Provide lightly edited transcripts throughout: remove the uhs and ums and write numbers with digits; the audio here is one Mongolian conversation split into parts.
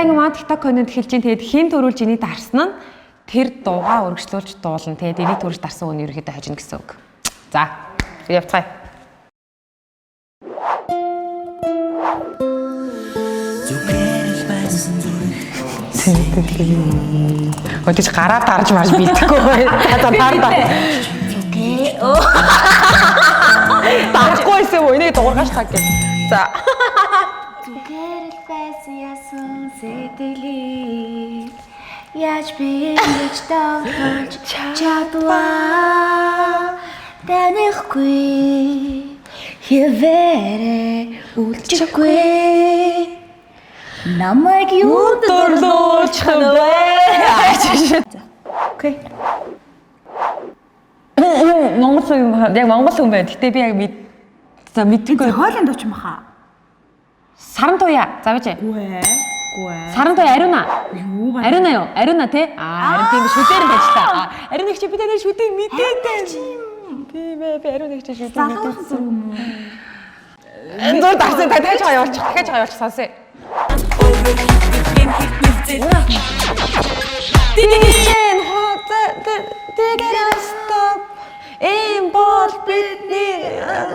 За, ингээ манай TikTok контент эхэлж чинь, тэгээд хэн түрүүлж энийг дарсан нь тэр дуугаа өргөжлүүлж дуулна. Тэгээд энийг түрүүлж дарсан хүн ерөөхдөө хожино гэсэн үг. За, явцгаая. Зүгээр л байсан зүрх. Өдөрч гараа дарж марж бэлдэхгүй бай. За, даар даа. Окей. Оо. Дарахгүй байсан юм уу? Энийг дуургаш таг гэх. За. Зүгээр л байсан ясан сэтгэлийг яаж би ингэж тоглож чадваа, танихгүй хэвээрээ үлчихгүй, намайг юунд дурлуулчих вэ? Окей. Монгол хүн, яг монгол хүн байна. Гэтэ би яг мэд за мэдгүй. Зохиолын дуу ч юм хаа. Саран туяа. За, бич. Гүй. Гүй. Саран туяа, Ариуна. Юу ба? Ариуна юу? Ариуна те? Аа, харин тийм, шүдээр нь ажиллаа. Аа, Ариуна чи би танай шүдийг мэдээд байна. Тийм ээ, би Ариуна чи шүдийг Залуухан мэдээдсэн. зүг юм уу? Зур дарсан, дахиад жаа явуулчих, дахиад жаа явуулчих, сонсъё. Дигэн хоо стоп. Эм бол бидний.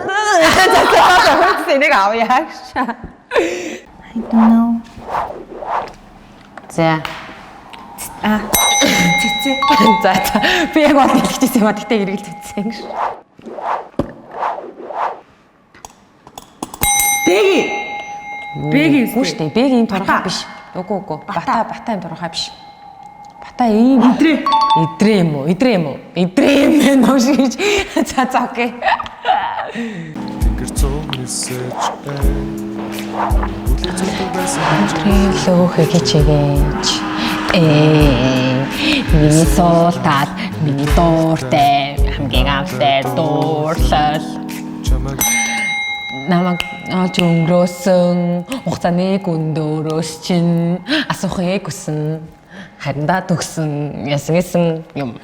За за за, хөөц, энийг авъя. I don't know. За. Аа. Цэцээ. За за. Би яг бол хэлчихсэн юм а, тэгтээ эргэл цэцсэн гэж. Бэги. Бэги. Үгүй шүү дээ. Бэг ийм турхай биш. Үгүй, үгүй. Бата, бата ийм турхай биш. Бата ийм Идрээ. Идрээ юм уу? Идрээ юм уу? Идрээ юм байна уу гэж. За за, окей. Тэнгэр цуг нисэж үлээ зүтг байсан. Трэлөөхэ хичээгээч. Ээ, миний суултал, миний дууртай, хамгийн амтай дуурлал. Чамайг Намайг олж өнгөрөөсөн хугацааны гүндөрөөс чинь асуухыг хүсэн. Харин да төгсөн ясан гэсэн юм.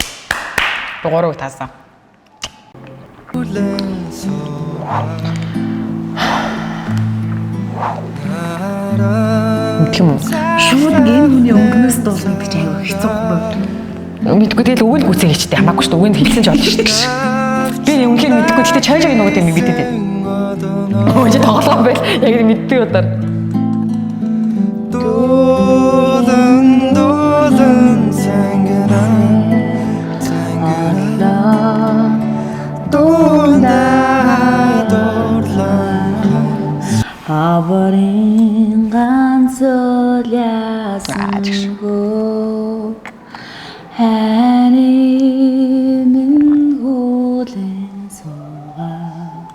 Дугаарыг таасан. үлээ суугаа. Мэдэх юм уу? Шууд ингээ энэ хүний өнгөнөөс дуулна гэж аягүй хэцүү байхгүй. Мэдгүй, тэгэл үгүй л гүцэн хийчтэй хамаагүй шүү дээ. Үгийг хэлсэн ч болно шүү дээ гэж. Би үнэхээр мэдэхгүй. Гэтэ чойжог нөгөө юм мэдээд байна. Өө, чи тоглоом байл. Яг нэг мэддэг удаар. Дуулан, дуулан цангиран цангиран дуундаа дурлан. Хаврын ганц ясангүй хайрын минь хүлэн суугаа,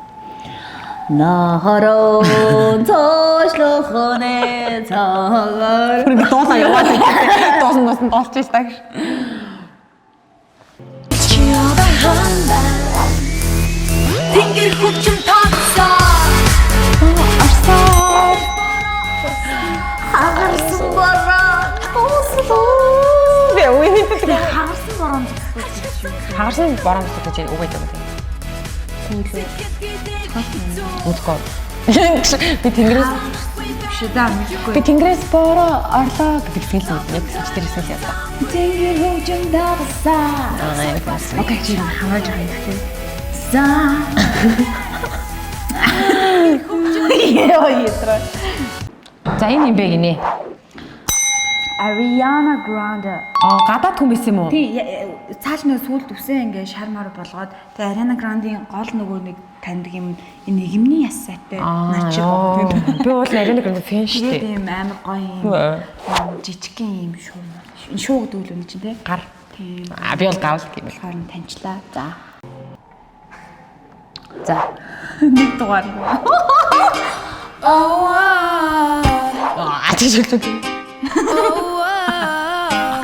нахарон цоошлохоны цагаар. Ингээ дуулаа яваад байна. Дуусан дуусан дуусчих та гэж. Тэнгэр хөгжим тоцсон. Арсаа. Хагарсан бороо. Би үгүй мэддэг. Хагарсан бороо зогсдог гэж юу? Хагарсан бороо гэж үг байдаг юм. Үгүй. Би тэнгэрээс Биш ээ, за, мэдэхгүй. Би тэнгэрээс бороо орлоо гэдэг хэсгийг л мэднэ. Яг гэсэн чи тэр хэсгийг яасан. Тэнгэр хөгжим дагсан. Аа, яг байсан. Окей, чи хамааж байгаа юм тий. За. Йоо, ятраа. За, энэ юм бэ гинэ. Ariana Grande. Аа, гадаад хүн байсан юм уу? Тий, цааш нэг сүулт үсээ ингээ шар мар болгоод, тэгээ Ariana Grande-ийн гол нөгөө нэг таньдаг юм энэ нийгмийн яс сайтай начиг. Аа, би бол Ariana Grande fan шүү Тэгээд дээ. ийм амар гоё юм жижигхэн юм шуу. Шуу гэдэг үл үнэ чинь тий. Гар. Тийм. Аа, би бол гавл гэмэл. Болохоор нь таньчлаа. За. За. Нэг дугаар. Аа, тийш үлээ.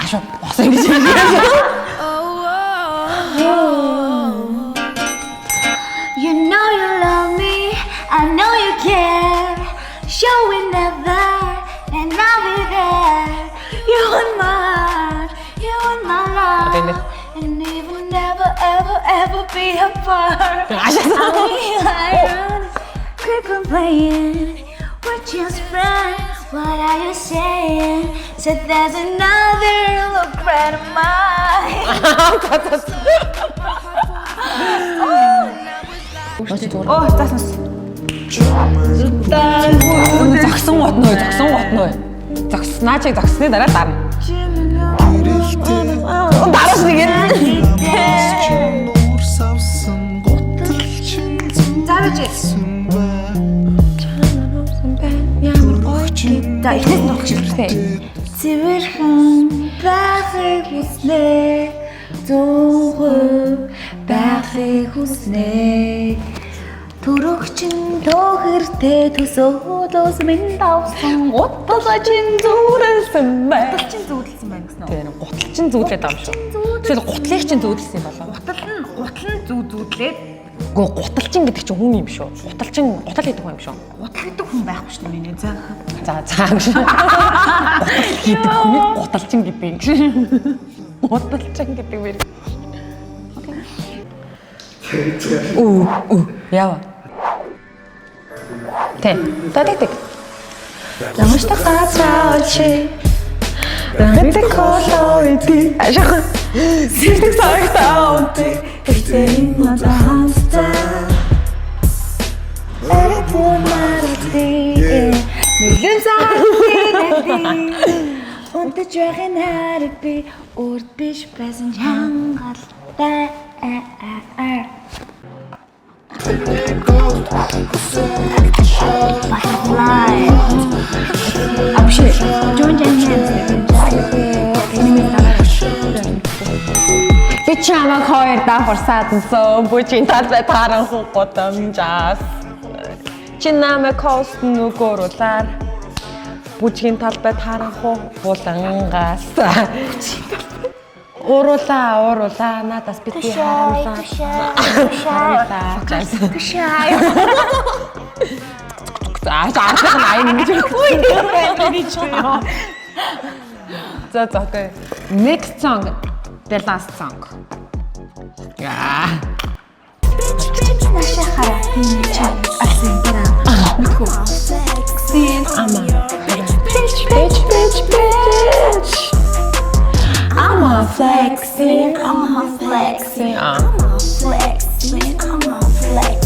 Ашуу, босон гэж хэлээ. You know you love me, I know you care. Show we never, and I'll be there. You and my heart, you and my Одоо love, and even never, ever, ever be apart. Ашаа. We are quit complaining, we're just friends. What are you saying? Said there's another look right of mine. Оо, за сонс. Зогсон гот нөө, зогсон гот нөө. Зогснаа чиг зогсны дараа дарна. Дараас нэг юм. Нуур савсан гутал чин За бич. зүсэн бай. Ямар гоё За эхнээс нь дуулчих. Цэвэрхэн байхыг хүснэ. 100% байхыг хүснэ. Төрөгчин төөхөртэй төсөөлөөс минь давсан гутал чин зүүрэлсэн бай. гутал чин зүүдэлсэн байна гэсэн үү? Тийм, гутал чин зүүдлээд байгаа юм шүү. Эсвэл гутлыг чин зүүдэлсэн юм болов. Гутал нь гутал нь зүү зүүдлээд Үгүй гуталчин гэдэг чинь хүн юм шүү. Гуталчин гутал хийдэг хүн юм шүү. гутал гэдэг хүн байхгүй шүү дээ миний. За. За за гэж. Гутал хийдэг хүнийг гуталчин гэдэг юм гэж. Гуталчин гэдэг мэр. Үу үу яава. Тэ. Та тэг тэг. Ямартай газраа олши. Рэнтэй колоиди. Ашиг. Сэрдэг цагтаа үнтэй. Ихтэй надад хамтаа. Нүлэн цагтаа. Унтаж байхын хараг би урд биш байсан ч хангалтай. Butterfly. А биш ээ. Жон жан Би чамайг хоёр давхар садансан бүжийн талбай таранхуу гудамжаас. Чи намайг кост нүгөөрүүлэр бүжгийн талбай таранхуу булангаас. Ууруулаа, ууруулаа, надаас бити харамлаа. Харамлаа. Тушаа. За, ардах нь аян ингэж өгсөн. За, за, okay. Next song, the last song. Яа. Наша хараа. Чам алсан дараа. Мэдхүү. Ама. Bitch, bitch, bitch, bitch. I'm a flexing, I'm a flexing. Ah. I'm a flexing. I'm a flex.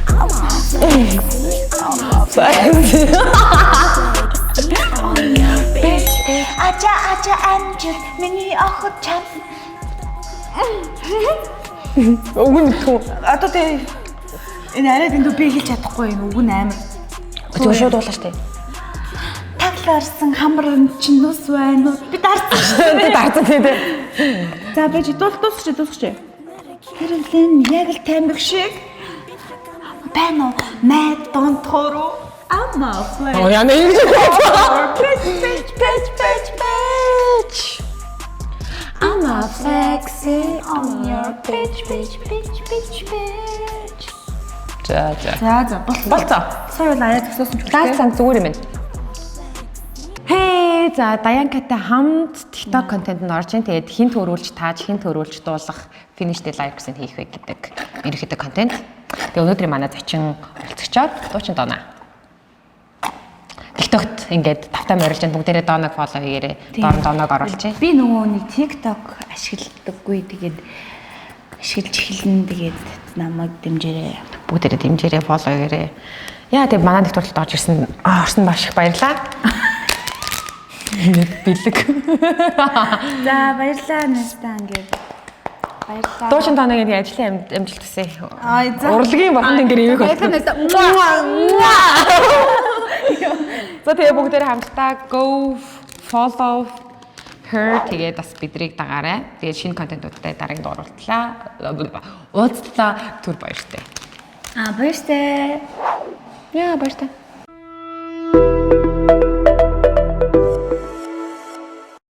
I'm a flexing. I'm a flexing. bitch. Ача ача амжил миний охид чам. Үгүй мэдхүү. Одоо тэ энэ арай дэндүү би хэлж чадахгүй энэ үг нь амар. Зөв шууд дуулаа штэ. Таглаарсан хамар чинь нус байна уу? Би дарсан шүү дээ. Тэ дарсан тий тий. За байж дуус дуусчих дуусчих. Хэрэглэн яг л тамхи шиг байна уу? Найд донтохороо. I'm a flex. Оо яа нэ ингэж. Bitch bitch bitch bitch bitch. I'm a flexing on your bitch bitch bitch bitch bitch. За за. За за болцоо. Болцоо. Сая бол аяа зөксөөсөн ч Last song зүгээр юм байна. Хей, за Даянкатай хамт TikTok контентэнд орж ин тэгээд хин төрүүлж тааж, хин төрүүлж дуулах, finish the lyrics нь хийх вэ гэдэг ерөнхийдөө контент. Тэгээд өнөөдрийн манай зочин оролцогчоор дуучин Дона. TikTok-т ингээд тавтай морилж ин бүгдээрээ Доног follow хийгээрэй. Дор нь Доног оруулчих. Би нөгөө нэг TikTok ашигладаггүй, тэгээд ашиглаж эхэлнэ, тэгээд намайг дэмжээрэй. Бүгдээрээ дэмжээрэй, follow хийгээрэй. Яа, тэгээд манай нэвтрүүлэлт орж ирсэн орсон маш их баярлаа. Нэг бэлэг. За баярлалаа Настаа ингээд. Баярлалаа. Дуучин Доногийн нэг ажлын амжилт хүсье. Ай за. Урлагийн бурхан ингээд ивэх Баярлалаа болсон. Настаа. За тэгээ бүгдээрээ хамтдаа go follow her, тэгээд бас бидрийг дагаарай. Тэгээд шинэ контентуудтай дараагийн дугаар уулзлаа. Уулзлаа, түр баяртай. Аа баяртай. Яа, баяртай.